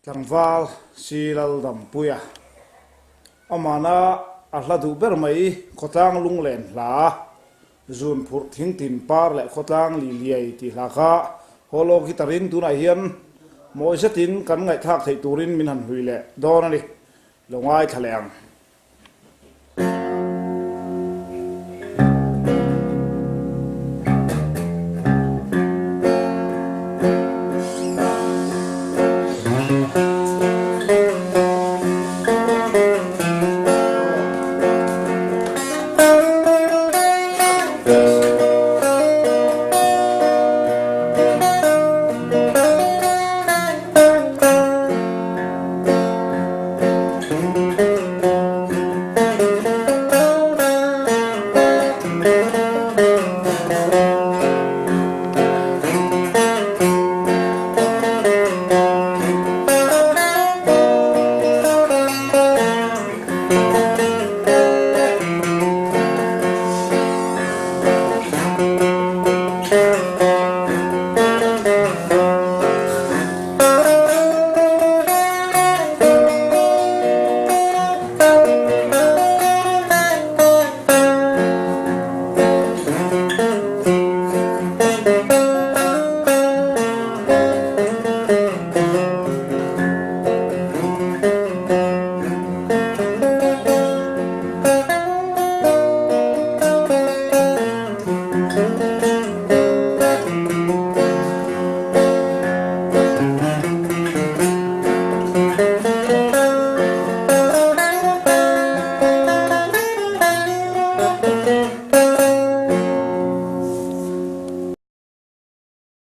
Tlangval si Laldampuia amana a hla duh ber mai khawtlang lunglen hla, zun phurh thingtin par leh khawtlang liliai tih hla kha haw guitar in tunah hian mawi zetin kan ngaihthlak theih turin min han hlui leh dawn a ni. Lo ngaithla leh ang.